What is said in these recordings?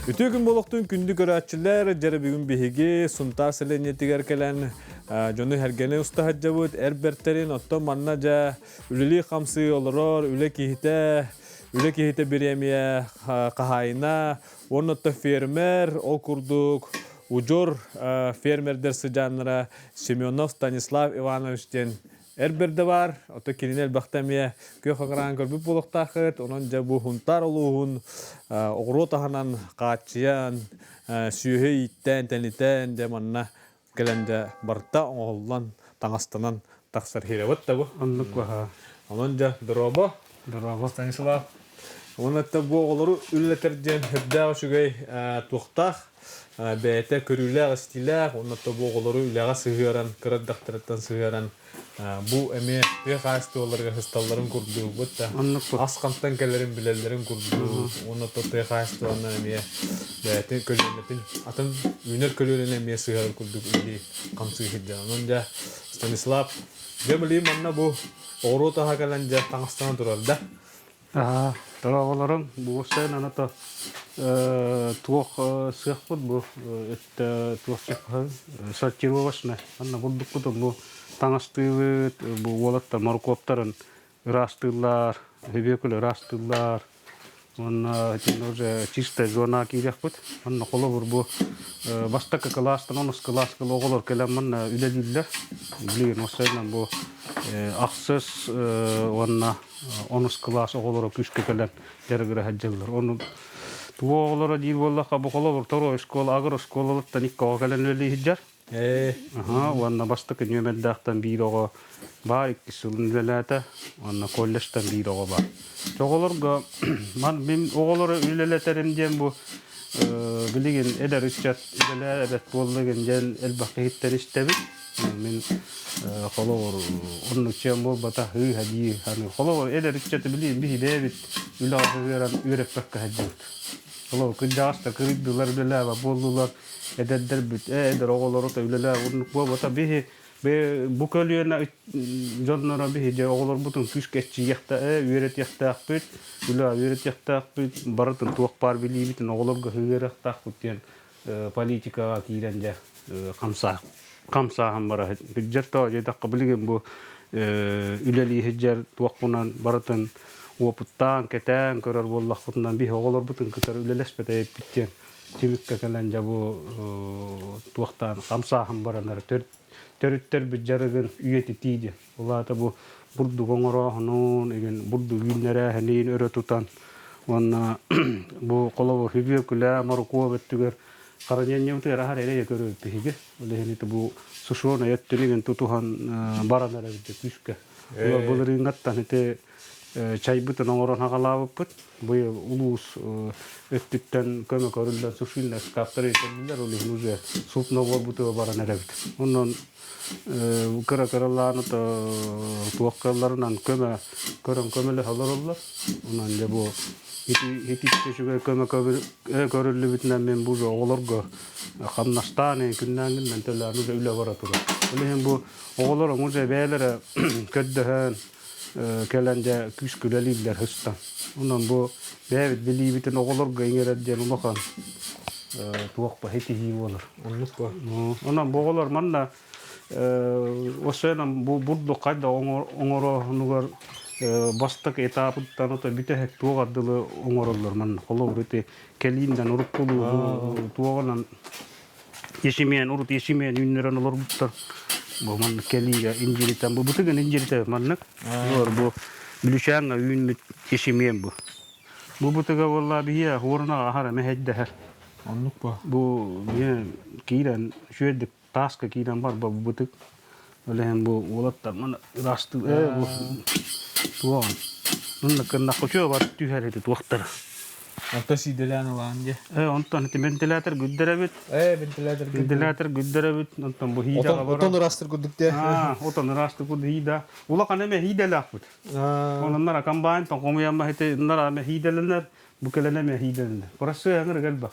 Үтүө күн буолуохтун күндү көрөөччүлэр, дьэрэ бүгүн биһиги Сунтаар сэлиэнньэтигэр кэлэн дьону сэргэни уста сылдьабыт, эр бэртэрин, оттон манна дьэ үлэлии-хамсыы олорор үлэ киһитэ, үлэ киһитэ бириэмийэ хаһаайына уонна оттон фермер, ол курдук удьуор фермердэр сыдьааннара Семенов Станислав Иванович диэн эр бэрдэ баар, ото кинини элбэхтэ эмиэ күөх экран көрбүт буолуохтааххыт. Онон дьэ бу Сунтаар улууһун оҕуруот аһынан хааччыйан, сүөһү ииттээн, тэнитэн, дьэ манна кэлэн дьэ барыта оҥоһуллан, таҥастанан тахсар хирэбит да бу. Оннук баһа. Онон дьэ дорообо. Дорообо. Станислав. Уонна бу оҕолору үлэлэтэр диэн үрдээх үчүгэй туохтаах бэйэтэ көрүүлээх-истиилээх уонна бу оҕолору үлэҕэ сыһыаран, кыра эрдэхтэриттэн сыһыаран бу эмиэ тыа хаһаайыстыбаларыгар сысталларын курдук да ас хантан кэлэрин билэллэрин курдук уонна тыа хаһаайыстыбанан эмиэ бэйэтин көлүөнэтин атын үүнэр көлүөнэни эмиэ сыһыарар курдук үлэлии хамсыы сылдьар. Онон дьэ Станислав дьэ билигин манна бу оҕуруот аһа кэлэн дьэ таҥастанан турар да. Аа, оҕолорум бу сайын аны туох сыахпыт бу өттө туох сортировочнай анна бурдуккутун бу таҥастыыбыт бу уолаттар моркуоптарын ыраастыыллар бүөкүл ыраастыыллар уонна итиннэ уже чистая зона киириэхпит манна холобур бу бастакы кылаастан онус кылааска оҕолор кэлэн манна үлэлииллэр билигин уопсайынан бу ахсыс уонна онус кылаас оҕолоро күүскэ кэлэн дьарыгыра сылдьаллар. Ону тугу оҕолоро диир буоллахха, бу холобур второй оскуола, агро оскуолалартан икки оҕо кэлэн үлэлии сылдьар. Аха, уонна бастакы нүөмэрдээхтэн биир оҕо баар, иккис сылын үлэлээтэ, уонна колледжтан биир оҕо баар. Оҕолорго ман мин оҕолору үлэлэтэрим диэн бу билигин эдэр ыччат үлэлээбэт буолла диэн элбэх киһиттэн истэбит. Мин холобур оннук чиэн буолбатах ыыһа дии аны холобур эдэр ыччаты билиим биһи бэйэбит үлэҕэ сыһыаран үөрэппэккэ сылдьыбыт. Холобур кырдьаҕастар кырыйдылар үлэлээбэт буоллулар эдэрдэрбит ээ эдэр оҕолору да үлэлээ оннук буолбата биһи бу көлүөнэ дьонноро биһи дьэ оҕолорбутун күүскэ эрчийиэхтэ ээ үөрэтиэхтээхпит үлэҕэ үөрэтиэхтээхпит барытын туох баар билиибитин оҕолорго сыһыарыахтаахпыт диэн политикаҕа киирэн дьэ хамсаа хамсааһын бара сылдьар тоҕо диэтэххэ билигин бу үлэлии сылдьар туохпунан барытын уопуттаан кэтээн көрөр буоллахпытынан биһи оҕолорбутун кытары үлэлэспэт эбиппит диэн түмүккэ кэлэн дьэ бу туохтаан хамсааһын баранар төрүттэрбит дьарыгын үйэтитии диэн Ол аата бу бурдук оҥорооһунун, игин бурдук үүннэрээһинин өрө тутан уонна бу холобур хүбүөкүлэ, морукуоп өттүгэр хараньыанньабытыгар аһар эрэйэ көрөбүт биһиги. Ол иһин ити бу сушеный өттүн игин тутуһан баран эрэбит күүскэ. Былырыыҥҥаттан ити чайбытын оҥорон аҕалаабыппыт. Быйыл улуус өттүттэн көмө көрүллэн сушильная шкафтар этэллэр, ол иһин уже суп нобуорбутугар баран эрэбит. Онон кыра-кыралаан туох кыалларынан көмө көрөн көмөлөһө олороллор. Онон дьэ бу итиччэ үчүгэй көмө көрүллүбүтүнэн мин бу оҕолорго хамнастаан күннээн күннэн төлөөн уже үлэ бара турар. Ол иһин бу оҕолор уже бэйэлэрэ көрдөһөн кэлэн дьэ күүскэ үлэлииллэр сыстан. Онон бу бэйэбит билиибитин оҕолорго иҥэрэр диэн улахан туох ба ситиһии буолар. Оннук ба. Онон бу оҕолор манна осуонан бу бурдук хайда оҥорооһунугар бастакы этапыттан ото бүтэһик туох ардылы оҥороллор манна холобур ити кэлииннэн уруккулуу туоҕунан Ячмень, урут ячмень үүннэрэн олорбуттар. Бу маннык кэлиигэ индиритэн, бу бытыгын индиритэ маннык. Олор бу Бүлүчээҥҥэ үүммүт ячмень бу. Бу бытыга буолла биһиэ хуорунаҕа аһара мэһэйдэһэр. Оннук ба. Бу биһиэ киирэн үчүгэйдик тааска киирэн барба бу бытык. Ол иһин бу уолаттар маны ыраастыы бу туоҕун. Мунна кыннахха үчүгэй бар түһэр ити туохтара. Онтон сиидэлээн ылаан дьэ. Э, онтон ити вентилятор гүддэрэбит. Э, вентилятор Вентилятор гүддэрэбит. Онтон бу хиидэҕэ Отон, барар. отон ыраастыр курдук дьэ. Аа, отон ыраастыр курдук хиидэ. Улахан эмэ хиидэлээхпит. Аа, Онон нара комбайн тоҥхомуйамма ити нара эмэ хиидэлэнэр, бу кэлэн эмэ хиидэлэнэр. Бырасыа ыҥырык элбэх.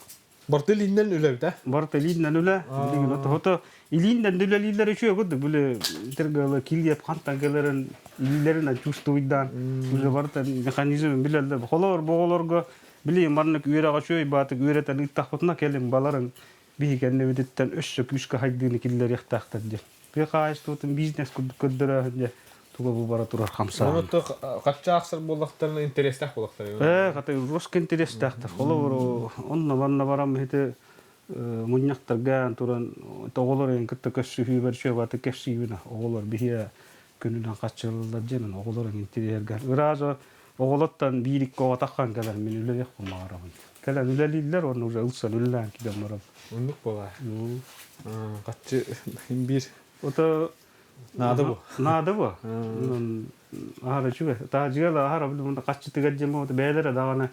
Барты илииннэн үлэбит э? Барыта илииннэн үлэ. Билигин ото илииннэн үлэлииллэр үчүгэй курдук. Били тиргалы килиэп хантан кэлэрин илиилэринэн чувствуйдаан уже барыта механизмын билэллэр. Холобур, бу оҕолорго Били маннык үөрэҕэ үчүгэй баатык үөрэтэн ыыттахпытына кэлин баларыҥ биһи кэннибититтэн өссө күүскэ хайдыыны киллэриэхтээхтэр диэн. Тыа хаһаайыстыбатын бизнес курдук көрдөрөөһүн дьэ туга бу бара турар хамсааһын. Ону хачча ахсар буоллахтарына интэриэстээх буоллахтар. Ээ, хата роска интэриэстээхтэр. Холобур, онно манна баран ити мунньахтарга туран оҕолор эҥин кытта көрсүһүүбэр үчүгэй кэпсиибин оҕолор биһиэ күнүнэн хаччылыллар диэн оҕолор эҥин тириэргэр ырааза оҕолоттон биир икки оҕо таххан кэлэр мин үлэлиэхпин баҕарабын кэлэн үлэлииллэр уонна уже ылсан үлэлээн киирэн баран оннук буолаа хаччы биир ото наада бу наада бу аһара үчүгэй таажыгала аһара хаччытыгар дьэ бэйэлэрэ даҕаны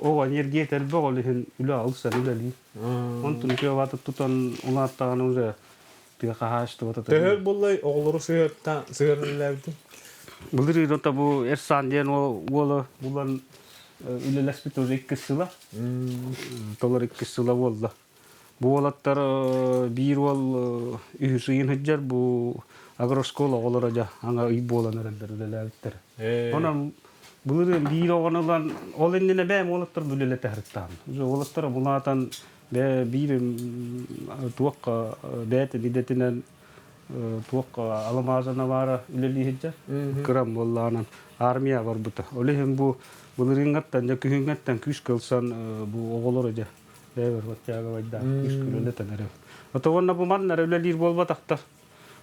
оҕо энергия элбэх ол иһин үлэ ылсан үлэлиир онтун үтүө тутан улааттаҕына уже тыа хаһаайыстыбата Төһө буоллай оҕолору сыһыартаан сыһыаран үлэлээбитин? Былырыын ото бу Эрсан диэн уола булан үлэлэспит уже иккис сыла. Толор иккис сыла буолла. Бу уолаттар биир уол үһүс ыйын сылдьар бу агрошкола оҕолоро дьэ аңа ый буолан эрэллэр үлэлээбиттэр. Онон былырыын биир оҕону ылан ол иннинэ бэйэм уолаттар үлэлэтэ сырыттаҕым. Уже уолаттар булаатан Бээ биир туохха бэйэтин идэтинэн туохха алмаазана баара үлэлии сылдьар. Кырам буоллаҕынан армия барбыта. Ол иһин бу былырыыҥҥаттан дьэ күһүҥҥэттэн күүскэ ылсан бу оҕолору дьэ бэйэбэр оттягабайдаах күүскэ үлэлэтэн эрэбин. Ото уонна бу манна эрэ үлэлиир буолбатахтар.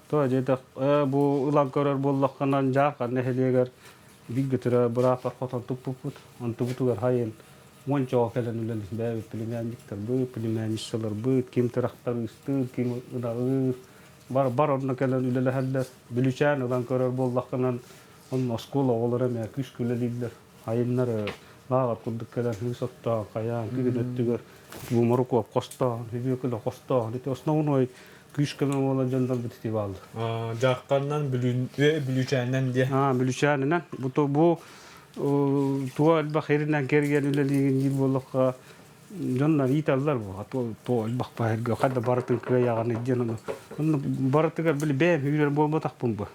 То дьиэтэх бу ылан көрөр буоллаххынан Дьаархан нэһилиэгэр бииргэ төрөө бырааппар хотон туппуппут. Онтубутугар хайын уонча оҕо кэлэн үлэлиир. Бэйэбит племянниктарбыт, племянницаларбыт, ким тырахтарыыстыыр, ким ынаҕыыр, бар бар онно кэлэн үлэлэһэллэр. Бүлүчээн ылан көрөр буоллаххынан, онно оскуола оҕолоро эмиэ күүскэ үлэлииллэр. Айыннары лааҕыр курдук кэлэн хыыс оттоон, хайаан, күһүн өттүгэр бу хостоон, хүбүөкүлэ хостоон, ити основной күүс-көмө буолар дьоннорбут ити бааллар. Дьаакканнан Бүлүүчээнинэн диэ. Бүлүүчээнинэн. Бу бу туга элбэх эринэн кэргэн үлэлиигин диир буоллахха дьоннор ииталлар бу туо элбэх баһырга хадда барытын кыайаҕын диэн ону онно барытыгар били бэйэм үүрэр буолбатахпын бу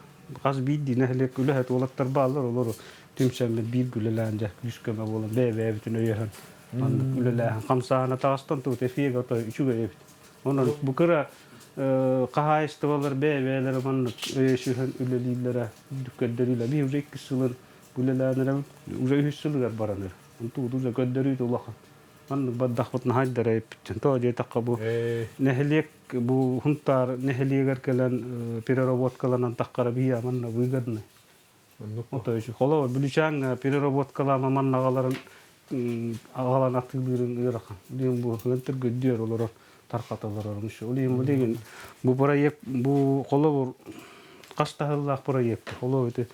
хас биирдии нэһилиэк үлэһит уолаттар бааллар олору түмсэммит биир үлэлээн дьэ күүс-көмө буолан бэйэ-бэйэбитин өйөһөн маннык үлэлээһин хамсааһына таҕыстан туут эфиэгэ отой үчүгэй эбит. Онон бу кыра хаһаайыстыбалар бэйэ-бэйэлэрэ маннык өйөсүһэн үлэлииллэрэ көрдөрүүлэр. Биир уже иккис сылын үлэлээн эрэбит, уже үһүс сылыгар баран эрэр. Онтубут уже көрдөрүүтэ улахан. Маннык бардахпытына хайдара эппиттэн. Тоҕо диэтэххэ бу нэһилиэк бу Хунтаар нэһилиэгэр кэлэн переработкаланан таххара биһиэ манна выгодный. Ото холобур Бүлүчээҥҥэ переработкалаама манна аҕаларын аҕалан атыылыырын ыарахан. Билигин бу ыантырга үрдүөр олорор тархата олорор еще. Билигин билигин бу проект бу холобур хас таһыллаах проект. Холобур ити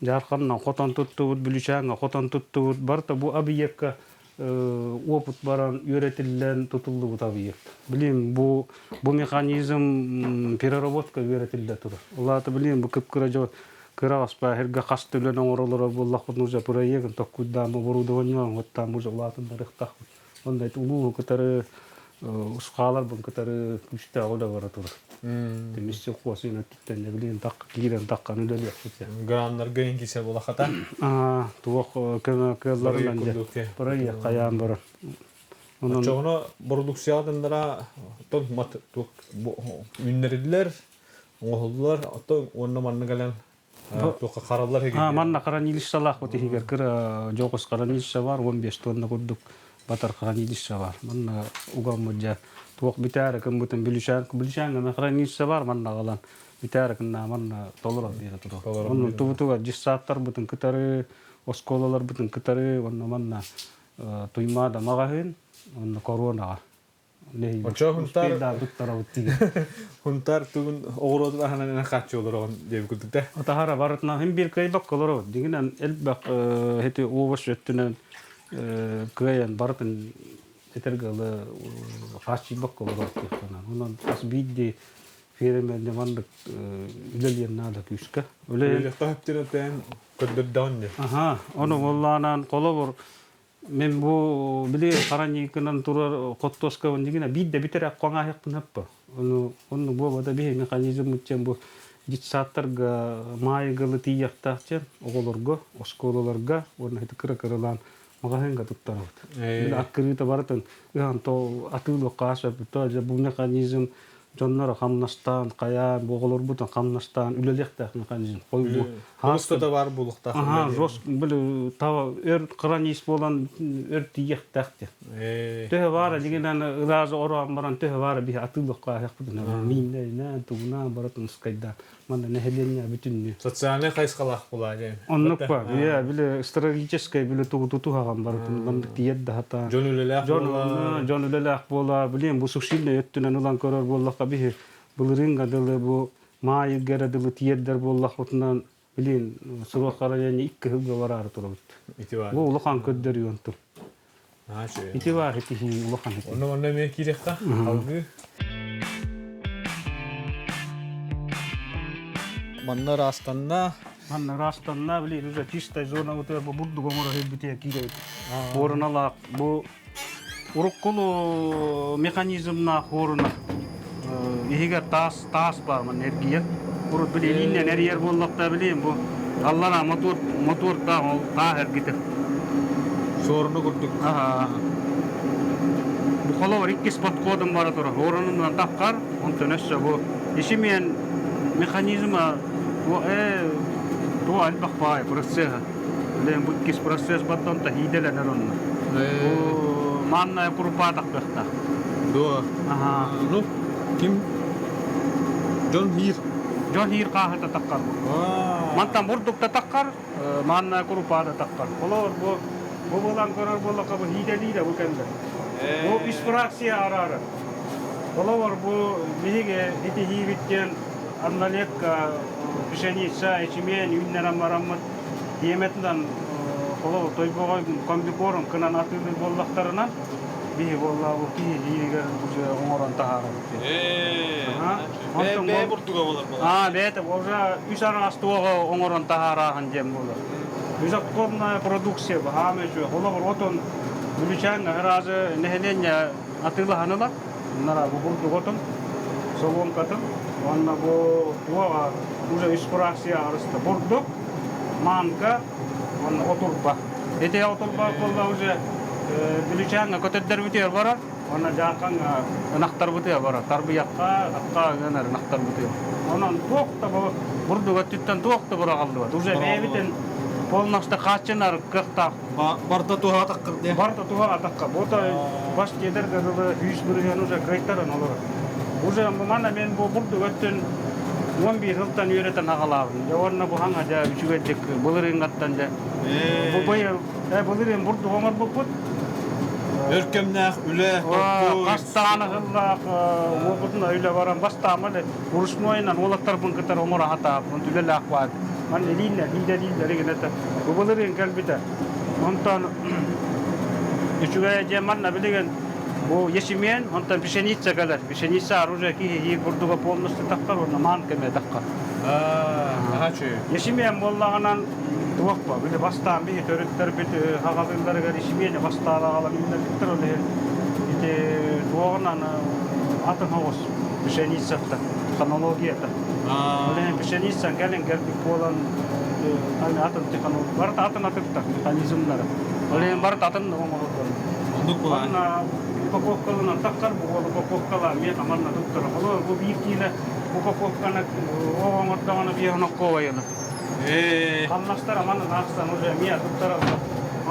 Дьаарханнан хотон туттубут, Бүлүчээҥҥэ хотон туттубут. Барыта бу объекка опыт баран үөрэтиллэн тутуллубут объект. Билим бу бу механизм переработка үөрэтиллэ турар. Ол аата билим бу кып-кыра дьон кыра аспаахирга хас төлөн оҥоролоро буоллахпытын уже проегын токкуйдаан оборудование оҥоттаан уже улаатыннарыахтаахпыт. Онно улууһу кытары усхааларбын кытары күүстээх үлэ бара турар. Тимисси хуосин өттүттэн билигин тах киирэн таххан үлэлиэхпит. Граннарга иҥкисе булахата. Туох көмө кыалларынан дьэ проект хайаан баран. Онон Оччоҕуна бородуксуйаҕытындара оттон үүннэриллэр, оҥоһуллар, оттон уонна манна кэлэн туохха хараллар А, манна хранилищалаах вот иһигэр кыра дьоҕус хранилище бар, 15 тонна курдук батар хранилище бар. Манна угаммыт дьэ туох бүтээри кыммытын бүлүчээн бүлүчээҥҥэ хранилище бар манна аҕалан бүтээри кынна манна толорон биэрэ турар. Оннун тубутугар дьыссааттарбытын кытары, оскуолаларбытын кытары уонна манна Туймаада маҕаһыын уонна коронаҕа Очо хунтаар хунтаар тугун оҕуруотун аһынан хааччы олороҕун диэбит курдук да. Атаһара барытынан хин биир кыайбакка олоробут. Дигинэн элбэх ити овощ өттүнэн кыайан барытын этэргэ ылы хааччыйбакка олоробут диэхтэнэн. Онон хас биирдии фермерне маннык үлэлиэн наада күүскэ. Үлэлиэххэ хөптүнэн көрдөрдөҕүн дии. Аха, ону буоллаанан холобур Мин бу били хараньыыкынан турар хоттуоскабын дигинэ биир да бүтэр хоҥааһыахпын хаппа. Ону онну буолбата биһи механизм чен бу детсадтарга маайыгылы тиийиэхтээх чен оҕолорго, оскуолаларга уонна ити кыра-кыралаан Маҕаһыынга туттарабыт. Били аккырыыта барытын ыһан то атыылыахха сөп. Бу механизм дьоннор хамнастаан, хайаан, бу оҕолорбутун хамнастаан үлэлиэхтээх механизм. Хой бу Хааста бар булуктаах. Аха, жест били таба өр кыранис буолан өр тиийиэхтээх диэн. Төһө баара дигинэн ыраазы ороон баран төһө баара биһи атыылыахха аһыахпытын мииннэринэн, тугунаан барытын ускайдаан манна нэһилиэнньэ бүтүннүү. Социальнай хайысхалаах буолаа диэн. Оннук ба, иә, били стратегическай били тугу тутуһаҕан барытын маннык тиийэр да хата. Дьон үлэлээх буола. Дьон үлэлээх буола. Билиэн бу субсидия өттүнэн ылан көрөр буоллахха биһи былырыынга дылы бу маайыгга эрэ дылы тиэрдэр буоллахпытынан билин срок харайани икки сылга бараары турабыт. Ити бар. Бу улахан көрдөрүү онтум. Ити бар ити улахан ити. Онно манна эмиэ киириэххэ алгыы. Манна ыраастанна. Манна ыраастанна, били уже чистай зона утуйар бу бурдук оҥоро киирбитэ киирэбит. Уоруналаах бу уруккулу механизмнаах уоруна иһигэр таас таас баар манна эргийэр. Урут били илииннэн эрийэр буоллахта билиим бу аллараа мотуор мотуордаах ол таас эргитэр. Суоруну курдук. Бу холобур иккис подходум бара турар. Уорунунан таххар, онтон өссө бу ишимиэн механизма бу туо элбэх баай процесса. Билэн бу иккис процесс баттон та хииделенер онно. Бу манна курупаатах быахтаах. Дуо. Аха. Ну, ким Дьон хиир. Дьон хиир хааһыта таххар. Мантан бурдукта таххар, манна курупаата таххар. Холоор бу бу булан көрөр буоллахха бу хииделиирэ бу кэмдэ. Бу үс фракция араара. Холобур бу биһиги ити хиибит диэн однолетка пшеница, ячмень үүннэрэн бараммыт диэметинэн холобур тойбоҕой комбикорм кынан атыылыыр буоллахтарына биһи буолла бу киһи иһигэр уже оҥорон таһаарабыт диэн. Бэйэ бурдуга болар буолар. Аа, бэйэтэ уже үс араас туоҕа оҥорон таһаарааһын диэн буолар. Безотходная продукция баһаам үчүгэй. Холобур, отон Бүлүчээҥҥэ ыраазы нэһилиэнньэ атыылаһан ылар. Нара бу бурдук отун, солуомкатын уонна бу туоҕа уже үс фракция арыста. Бурдук, манка уонна отурба. Ити отурба буолла уже Бүлүчээҥҥэ көтөрдөрбүтүгэр барар уонна Дьаархаҥҥа ынахтарбытыгар барар. Тарбыйахха, атка ыанар ынахтарбытыгар. Онон туох да бу бурдук өттүттэн туох да быраҕыллыбат. Уже бэйэбитин полностью хааччынар кыахтаах Барда туһа атаххыр диye. Барда туһа атахха. Бу да бас тиэдэр дылы 100% уже кыайтаран олорор. Уже манна мен бу бурдук өттүн 11 сылтан үөрэтэн аҕалаабын. Дьэ уонна бу хаҥа дьэ үчүгэйдик былырыыҥҥаттан дьэ бу быйыл былырыын бурдук оҥорбуппут. Өр кэмнээх үлэ, толкуй. Хастаан ыһыллаах уопутун үлэ баран бастаама ручнойынан уолаттарбын кытары оҥоро сатаабын үлэлээх баар. Ман илииннэ лиидэлииллэри гинэтэ. Бу былырыын кэлбитэ. Онтон үчүгэй дьэ манна билигин бу ячмень, онтон пшеница кэлэр. Пшеница оружие киһи бурдуга полностью таххар уонна маан кэмэ таххар. Наһаа үчүгэй. Ячмень буоллаҕынан туох ба, били бастаан биһи төрүттэрбит хаҕалыылларыгар ячмень бастаан аҕалан үүннэрбиттэр ол иһин ити туоҕунан атын оҕус пшеницата, технологията. Ол иһин пшеница кэлин кэлбит буолан атын технология барыта атын атыттар механизмнары. Ол иһин барыта атын оҥоһуллар. Оннук буолан. Манна упаковкаланан тахсар бу уол упаковкалаан эмиэ манна туттара. Холобур бу биир киилэ упаковканы оҥордоҕуна биир оноккуобайыны. Хамнастара манна тахсан уже эмиэ туттараллар.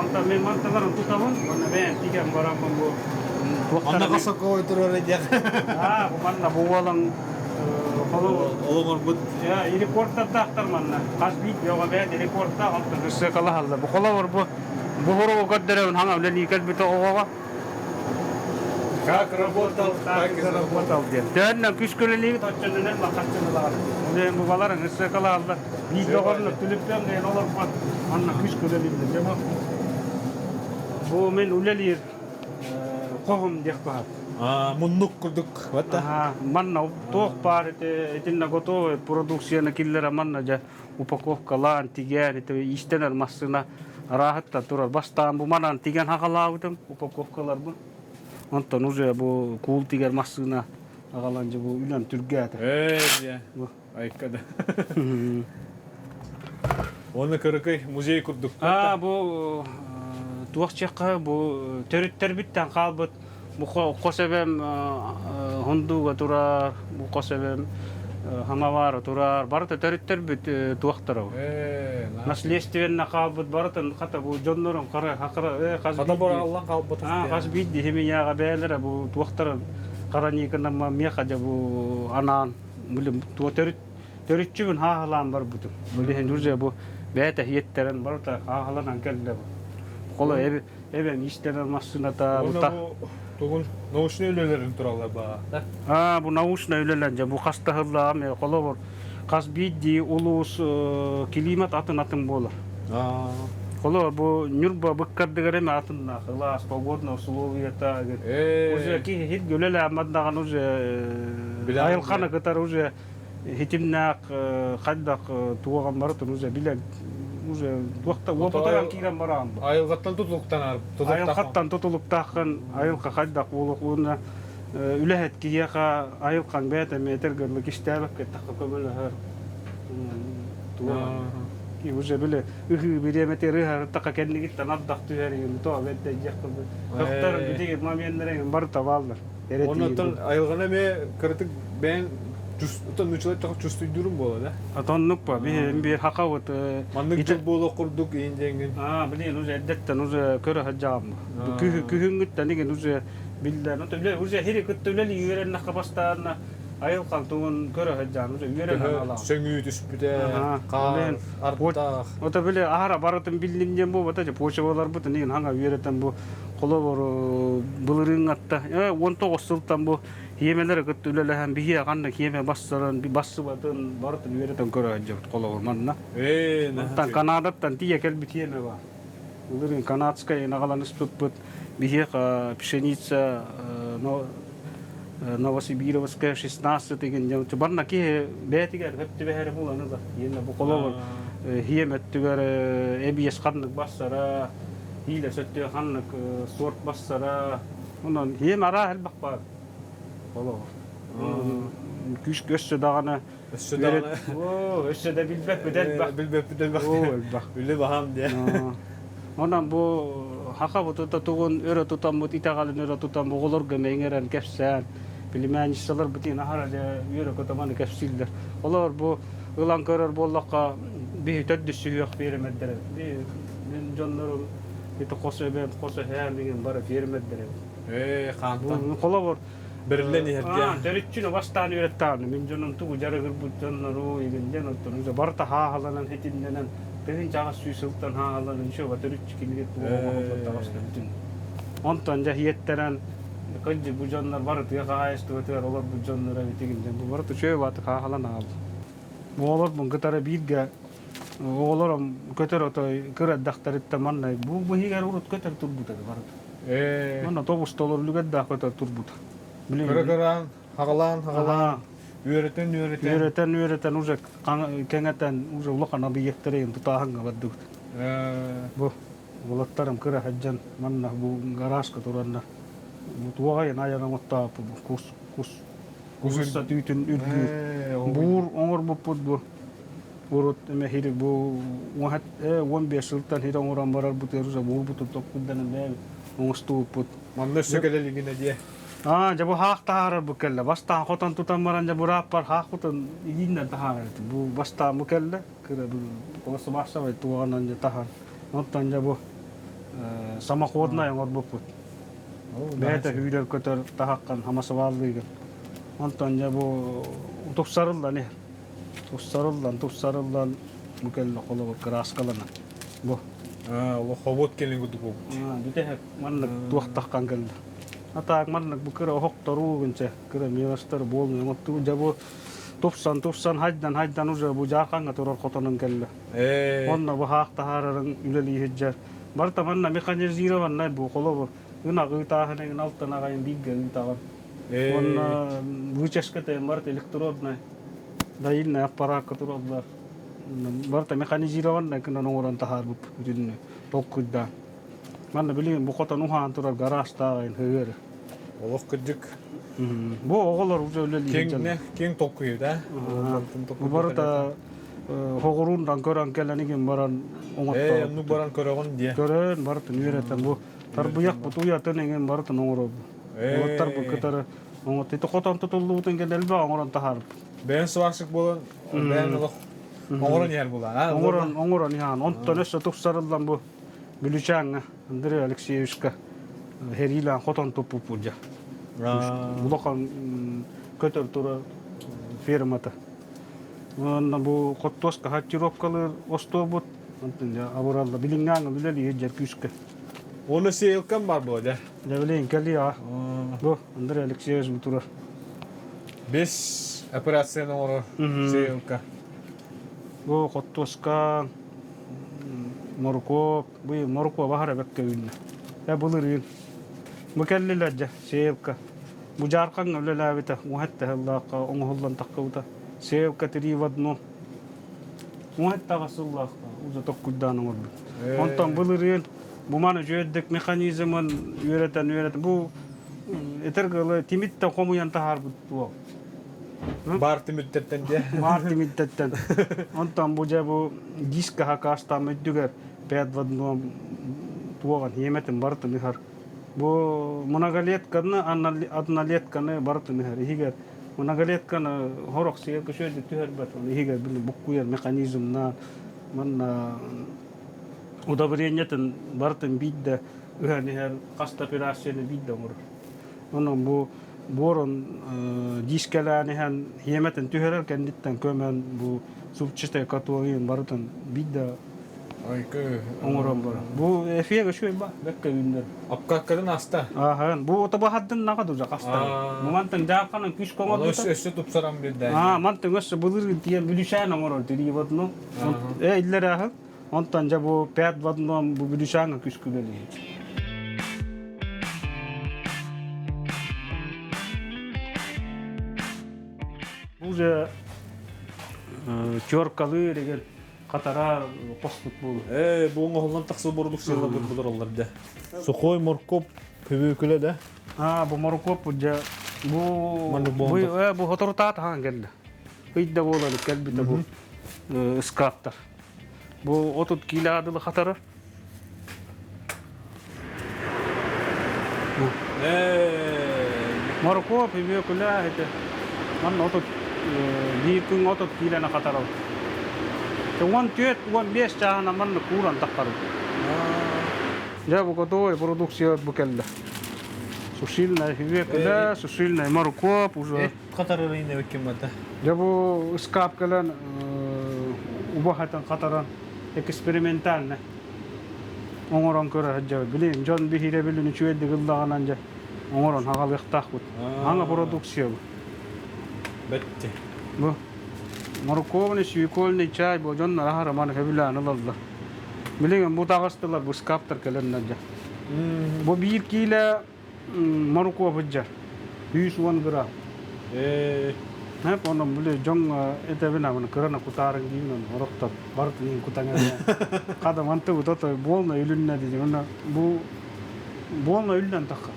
Онтон мен манталарын тутабын, уонна бэйэм тигэн бараммын бу Манна хасаковой турар диэх. Аа, бу манна бу уолан холобур Олоҥорбут. Рекордтардаахтар манна. Хас биир бэйэт рекордтаах онтон ысыакалаһаллар. Бу холобур бу буһуругу көрдөрөбүн хаҥа үлэлии кэлбит оҕоҕо. Как работал, так и заработал диэн. Төһөннөн күскүлэлиибит оччонунан махаччылалаҕар. Үлэм бу баларың ысыакалааллар. Биир доҕорун түлүппэм диэн олорбот. Манна күскүлэлииллэр. Дьэ бу бу мен үлэлиир хоһум диэх баһар. Муннук курдук вот Манна туох баар итиннэ готовый продукцияны киллэрэ манна дьэ упаковкалаан тигэн ити иистэнэр массыына арааһытта турар. Бастаан бу манан тигэн хаҕалаабытым упаковкаларбын. Онтон уже бу куул тигэр массыына аҕалан дьэ бу үлэм түргээтэ. Ээ, айка да. Уонна кыракый музей курдук. Аа бу Туох чехха бу төрүттэрбиттэн хаалбыт бу хос эбэм хундууга турар, бу хос эбэм хамавара турар, барыта төрүттэрбит туохтара. Наследственно хаалбыт барытын хата бу дьоннорун хара хара хас Хата бораллан хаалбыт. Хас биирдии химияҕа бээлэрэ бу туохтарын хараникынама миэхэ дьэ бу анаан төрүт төрүччүбүн хааһылаан барбытым. Билиһин уже бу бэйэтэ иэттэрэн барыта хааһыланан кэллэ бу. Холо эбэм истэрэр массыыната Уонна бу тугун научный үлэлэрин тураллар баа. Аа бу научный үлэлэр дьэ бу хас таһыллаам холобур хас биирдии улуус климат атын атын буолар. Холобур бу Ньурба быккардыгар эме атыннаах ылаас погодная условията уже киһи хит үлэлээммат даҕаны уже айылҕаны кытары уже хитимнээх хайдах туоҕан барытын уже билэн уже туохта уопутаран киирэн бараан бу. Айылҕаттан тутулуктанар. Айылҕаттан тутулуктааххын айылҕа хайдах буолуох уонна үлэһит киһиэхэ айылҕаҥ бэйэтэ метр кистээбэккэ тахха көмөлөһөр. Туох уже били ыһыы бириэмэтэ ырыһар таха кэннигиттэн ардах түһэр игин то бэрдэ дьиэх кылтар бити моменнары барыта бааллар. Оннуттан айылҕаны эмиэ кыратык бэйэҥ нуччалар чувствуйдуурум буола да? Отоннук ба биһи биир хакабыт Маннык дьыл буолуох курдук иин диэҥҥин. Аа блин уже эрдэттэн уже көрө сылдьаҕым. Күһүҥҥүттэн игин уже биллэн уже хири кытта үлэлии үөрэннэххэ бастаанна айылҕаҥ тугун көрө сылдьаан уже үөрэнэн алаҕын. Сөҥүү түспүтэ, хаар, ардах. Ото били аһара барытын биллим диэн буолбата же почваларбытын игин хаҥа үөрэтэн бу холобур былырыыҥҥатта 19 сылтан бу хиэмэлэри кытта үлэлэһэн биһиэ ханна хиэмэ бассаран бассыбатын барытын үөрэтэн көрө сылдьабыт холобур манна. Оттон Канадаттан тиийэ кэлбит хиэмэ бар. Былырыын канадскай наҕалан ыспыппыт биһиэхэ пшеница Новосибировская 16 деген барна киһи бэйэтигэр хөп түбэһэрэ буолан ылар. Иэнэ бу холобур хиэм өттүгэр эбиэс ханнык бассара, хиилэ сөттүө ханнык сорт бассара. Онон хиэм араа элбэх баар. Холобур. Күүс өссө даҕаны Өссө даҕаны өссө да билбэппит элбэх. Билбэппит элбэх. Элбэх. Үлэ баһаам диэ. Онон бу хахабыт тугун өрө тутаммыт, итэҕэлин өрө тутан оҕолорго мэҥэрэн кэпсээн, племянницалар бытын аһара дьэ үөрэ көтөманы кэпсииллэр. Олор бу ылан көрөр буоллахха биһи төрдүс сүһүөх фермердэр эбит. Мин дьоннорум ити хос эбэм, хос эһээм игин бары фермердэр эбит. Ээ, хаантан. Холобур, Бэриллэн иһэргэ. Төрүччүнү бастаан үөрэттаҕына мин дьонум тугу дьарыгырбыт дьоннору игин диэн оттон уже барыта хааһаланан хитиннэнэн 1800 сылтан хааһаланан еще төрүччү кинигэ тугу оҥоһуллан таҕыста бүтүн. Онтон дьэ иэттэрэн кырдьык бу дьоннор бары тыа хаһаайыстыбатыгар олорбут дьоннор эбит игин диэн бу барыта үчүгэй бааты хааһалан аҕалла. Оҕолорбун кытары бииргэ оҕолорум көтөр отой кыра эрдэхтэриттэн манна бу быһыгар урут көтөр турбута барыта. Манна тоҕус толор үлүгэрдээх көтөр турбута. Кыра-кыраан, хаҕалаан-хаҕалаан, үөрэтэн-үөрэтэн. Үөрэтэн-үөрэтэн уже кэҥэтэн уже улахан объектары тутааһыҥҥа бардыбыт. Бу уолаттарым кыра сылдьан манна бу гаражка тураннар бу туоҕайын айан оҥоттооппут кус кус курусса түүтүн үргүүр. Буур оҥорбуппут бу урут эмэ хири бу 15 сылтан хири оҥорон барарбыт уже буурбутун токкуйданан бэйэбит оҥостубуппут. Манна өссө кэлэ илигинэ диэ. Аа, дьэ бу хаах таһаарар бу кэллэ. Бастаан хотон тутан баран дьэ бурааппар хаахпытын илииннэн таһаарар этим. Бу бастаан бу кэллэ. Кыра бу пластмассовай туоҕанан дьэ таһар. Онтон дьэ бу самоходнай оҥорбуппут. Бэйэтэ сүүрэр-көтөр таһаххын хамасыбааллыыгын. Онтон дьэ бу тупсарыллан иһэр. Тупсарыллан, тупсарыллан бу кэллэ холобур кырааскаланан. Бу. Хобот кэлин курдук буолбут. Бүтэһик маннык туохтаххан кэллэ. А так маннык бу кыра оһохторуу гынча кыра мелочтар буолмуй оҥоттуу дьэ бу тупсан тупсан хайдан хайдан уже бу дьаархаҥҥа турар хотонун кэллэ. Онно бу хаах таһаарарын үлэлии сылдьар. Барыта манна механизированнай бу холобур ынах ыытааһын эҥин алтан аҕайын бииргэ ыытаҕын. Уонна вычешката барыта электроднай доильнай аппараакка тураллар. Барыта механизированнай гынан оҥорон таһаарбыппыт бүтүннүү толкуйдаан. Манна билигин бу хотон уһаан турар гаражтаах айын һыгыары. Олох кырдьык. Бу оҕолор уже үлэлиир Киэҥ, киэҥ толкуйу да? Бу барыта. Хоҕуруундан көрөн кэлэн игин баран Ээ, оннук баран көрөҕүн диэ. Көрөн барытын үөрэтэн бу тарбыйах бу туйатын эҥин барытын оҥоробун. Уоттар бу кытары оҥот ити хотон тутуллубутун кэннэ элбэх оҥорон таһаарбыт. Бэйэн сварщик буолан бэйэн олох оҥорон иһэр буолан. Оҥорон оҥорон иһэн онтон өссө тупсарыллан бу Бүлүчээҥҥэ Андрей Алексеевичка хэриилээн хотон туппуппут дьэ. Улахан көтөр тура фермата. Уонна бу хоттуоска хаччыровкалыыр остуолбут абыралла билиҥҥээҥҥэ үлэлиир дьэр күүскэ. Уонна сеялкам бар буо дьэ. Дьэ билигин кэлии аа. Бу Андрей Алексеевич бу турар. Бес операцияны оҥорор сеялка. Бу хоттуоска моркуоп, бу моркуоба баһар эбэккэ үүннэ. Э былырыын. Бу кэллилэр дьэ сеялка. Бу дьаархаҥҥа үлэлээбитэ, уһат таһыллаахха оҥоһуллан таххыбыта. Сеялка три в одно. Уһат таҕа сыллаахха уже токкуйдаан оҥорбут. Онтон былырыын бу маны үчүгэйдик механизмын үөрэтэн үөрэтэн бу этэр гылы тимиттэн хомуйан таһаарбыт буол. Баар тимирдэртэн диэ. Баар тимирдэртэн. Онтон бу дьэ бу диск хакаастаам үрдүгэр пять в одном туоҕан хиэмэтин барытын ыһар. Бу многолетканы, однолетканы барытын ыһар. Иһигэр многолетканы хорох сигэ көсүөдү түһэрбэт, оны иһигэр били буккуйар механизмна манна удобрениетын барытын биирдэ ыһан иһэр, хас да операцияны биирдэ оҥорор. Онон бу буорун дискэлээн иһэн хиэмэтин түһэрэр кэнниттэн көмөн бу субчистай катуогин барытын биирдэ оҥорон баран. Бу эфиэг үчүгэй ба, бэккэ үүннэр. Апкаккатын аста. Аһан, бу отобахаддын наға дужа хаста. Бу мантан жаакканан күс коңорбута. Өссө тупсаран бирдэ. Аа, мантан өссө былыр тиен бүлүшээн оҥорор тирии одну. Э иллер аһы. Онтон жа бу пять в одном бу бүлүшээҥ күс күлэлиһит. Бу же чёркалыыр эгер хатара хоспут буолу. Ээ, бу оҥоһуллан тахсыы бурдук сыала булар да. Сухой моркоп көбүкүлэ да. А, бу моркоп дьэ бу бу бу хоторутаат хаан кэллэ. Ыйда буолан кэлбитэ бу ыскааптар. Бу 30 киилэ адылы хатарар. Моркуоп, үбүөкүлэ ити манна 30 биир күн 30 киилэни хатарабыт. 14, 15 чааһынан манна кууран таххарбыт. Дьэ, бу готовый продукция бу кэллэ. Сушильная үбүөкүлэ, сушильный моркуоп уже. Хатарар иннибиккин бата. Дьэ бу ыскаап кэлэн убаһатын хатаран экспериментально оҥорон көрө сылдьабыт. Билигин дьон биһирэбилин үчүгэйдик ыллаҕынан дьэ оҥорон аҕалыахтаахпыт. Аҥа продукция бу. Бэтти. Бу морковный, свекольный чай бу дьоннор аһара маны сөбүлээн ылаллар. Билигин бу таҕыстылар, бу ыскааптар кэлэннэр дьэ. Бу биир киилэ моркуоп сылдьар. 110 грамм. Хеп онон били дьоҥ этэбин абыны кырана кутаарын диин орохтор барытын кутаҥа хада манты вот буолна үлүннэ диди уна бу буолна үллэн тахха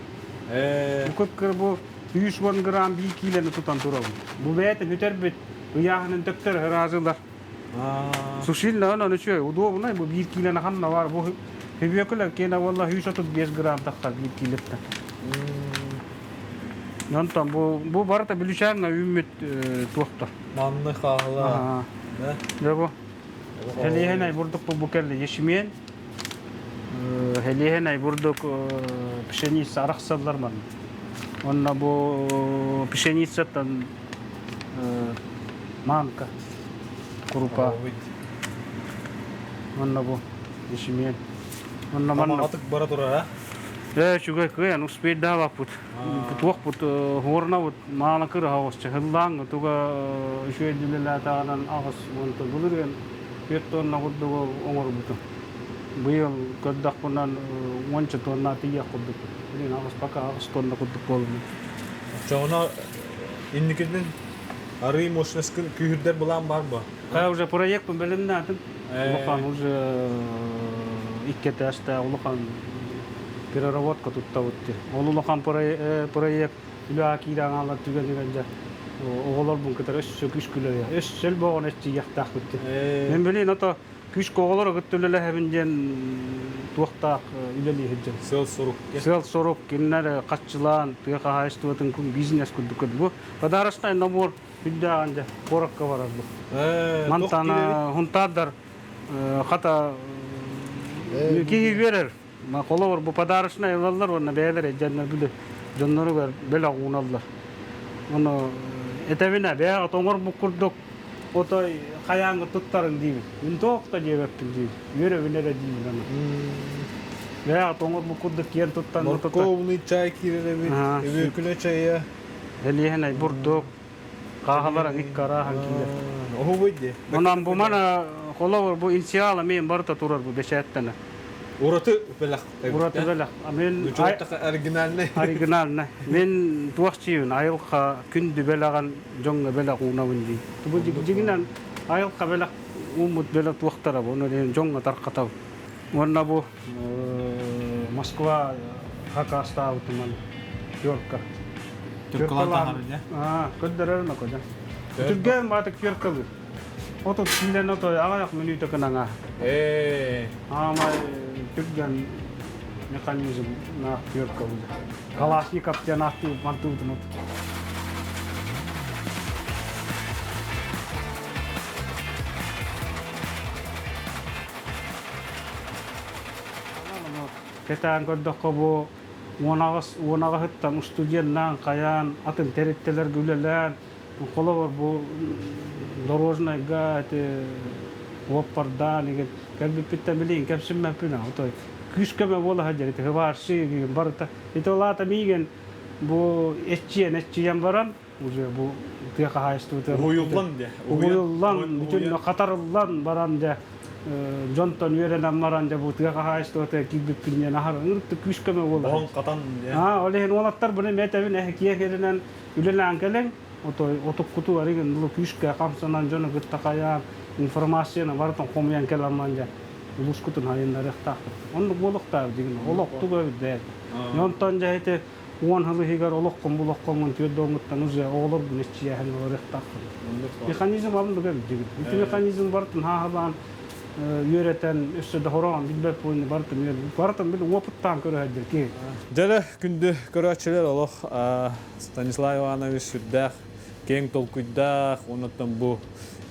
бу кыр бу 110 грамм биир киилэни тутан турабын бу бэйэтин бүтэрбит ыйааһынын төптөр ыраазылар сушильно онон үчүгэй удобно бу биир киилэни ханна бар бу Хүбүөкүлэр киэнэ буолла 135 грамм тахсар биир киилэттэн. Онтон бу бу барыта бүлүчээҥҥэ үүммүт туохтар. Манны хаалла. Дьэ бу Хэлиэһинэй бурдук бу кэлли ячмень. Хэлиэһинэй бурдук пшеница арахсаллар манна. Онно бу пшеницаттан манка крупа. Онно бу ячмень. Онно манна Тамаҕатык бара турар, а? Ээ, үчүгэй кыайан успейдаабаппыт. Туохпут хуорнабыт маала кыраһа оҕусча хыллааҥҥа туга үчүгэй үлэлээтэҕинэн аҕыс уонта былырыын түөрт тонна курдугу оҥорбутум. Быйыл көрдөхпүнэн уонча тонна тиийиэх курдукпут. Билигин аҕыс пока аҕыс тонна курдук буоллум. Оччоҕуна инникитин арыы мощностькын күүһүрдэр былаан баар буо? Ха уже проектпын бэлэмнээтим. Улахан уже икки этээстээх улахан переработка туттабыт. Ол улахан проект үлэҕэ киирэн хаалар түгэнигэр дьэ Оҕолорбун кытары өссө күүскэ үлэлиэх. Өссө элбэҕин эччийиэхтээхпит диэн. Мен билин ото күүскэ оҕолору кытта үлэлэһэбин диэн туохтаах үлэлии сылдьабын. Сыал-сорук. Сыал-сорук кинилэр хаччылаан тыа хаһаайыстыбатын бизнес курдук бу подарочный набор үрдээҕин дьэ куоракка барар бу. Мантан хунтаардар хата киһи үөрэр. Холобур бу подарочный ылаллар уонна бэйэлэрэ дьоннор били дьонноругар бэлэх ууналлар. Ону этэбинэ бэйэҕэ тоҥорбут курдук отой хайааҥҥы туттарыҥ диибин. Мин туох да диэбэппин диибин. Үөрэбин эрэ диибин аны. Бэйэҕэ тоҥорбут курдук киэн туттан Морковный чай киирэр эбит. Өбүөкүлэ чайа. Элиэһинэй бурдук, хааһалар икки арааһан киирэр. Оһубуй дии. Онон бу мана холобур бу инициал эмиэ барыта турар бу бэчээттэнэ. Ураты бэлэх. Ураты бэлэх. Мен оригинальный. Оригинальный. Мен туох чиибин айылха күндү бэлэҕин дьоҥҥо бэлэх уунабын дии. Бу дьигинэн айылха бэлэх ууммут бэлэх туохтара бу, ону дьоҥҥо тархатабын. Уонна бу Москва хакастаабытыман Тюрка. Тюркалаан таһар Көрдөрөр нокодя. Түргэн баатык тюркалыыр. Отут киилэн отой аҕыйах мүнүүтэ кынаҥа. Ээ. Аамай түргэн механизм наах тюркалыыр. Калашников диэн ааттыы мантыыбытын Кэтээн көрдөххө бу 18 уон аҕыһыттан устудьуоннаан, хайаан, атын тэрилтэлэргэ үлэлээн, холобур бу дорожнайга ити уоппардаан игин кэлбиппиттэн билигин кэмсиммэппин отой күүс-көмө буола сылдьар ити хыбаарсыы барыта ити ол аата миигин бу эччийэн эччийэн баран уже бу тыа хаһаайыстыбата уһуйуллан дьэ уһуйуллан бүтүн хатарыллан баран дьэ дьонтон үөрэнэн баран дьэ бу тыа хаһаайыстыбата киирбиппин диэн аһар ырытты күүс-көмө буолар оһон хатан дьэ ол иһин уолаттар буну мэтэбин эһэ киэринэн үлэлээн кэлэн отой отуккуту арыгын лу күүскэ хамсанан дьону кытта хайаан информацияны барытын хомуйан кэлэн дьэ улуускутун хайыннарыахтаахпыт оннук буолуохтаах дигин олохтук эбит бэйэтэ онтон дьэ ити 10 сыл иһигэр олоххун булоххоҥҥун түөрт оҥуттан уже оҕолорбун иччийээһин олоруохтаахпын. Механизм оннук эбит дигин. Ити механизм барытын хааһылаан үөрэтэн өссө да хороон билбэт буолуну барытын үөрэтэн барытын били опыттаан көрөһөддер киһи. Дьэ күндү көрөөччүлэр олох Станислав Иванович сүрдээх киэҥ толкуйдаах, оннуттан бу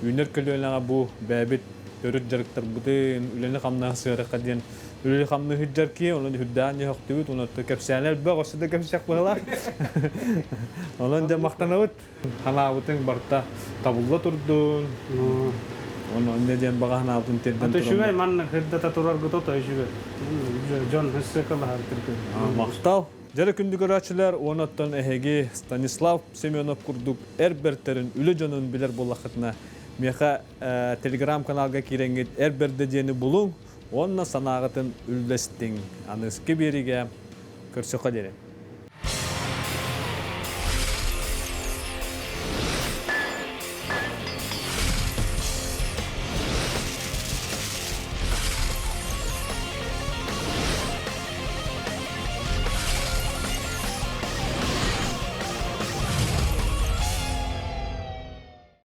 үүнэр көлүөнэҕэ бу бэйэбит төрүт дьарыктарбытын, үлэни-хамнаһы сыарыхха диэн үлэни-хамнаһы сылдьар киһи, онон үрдээн дьөһөхтүбүт, онон кэпсээнэ элбэх, өссө да кэпсэх быһалаах. Онон дьэ махтанабыт. Ханаабытыҥ барыта табылла турдун. Онон не диэн баҕа санаабытын тиэрдэн туран. Үчүгэй манна кырдата тураргыт ото үчүгэй. Дьон һыссыкалаһар Махтал. Дьэрэ күндү көрөөччүлэр, уонаттан эһиги Станислав Семенов курдук эр бэртэрин, үлэ дьонун билэр буоллаххытына, миэхэ телеграм-каналга киирэҥҥит эр бэрдэ диэни булуҥ уонна санааҕытын үллэстиҥ. Аныгыскы биэриигэ көрсөххө диэри.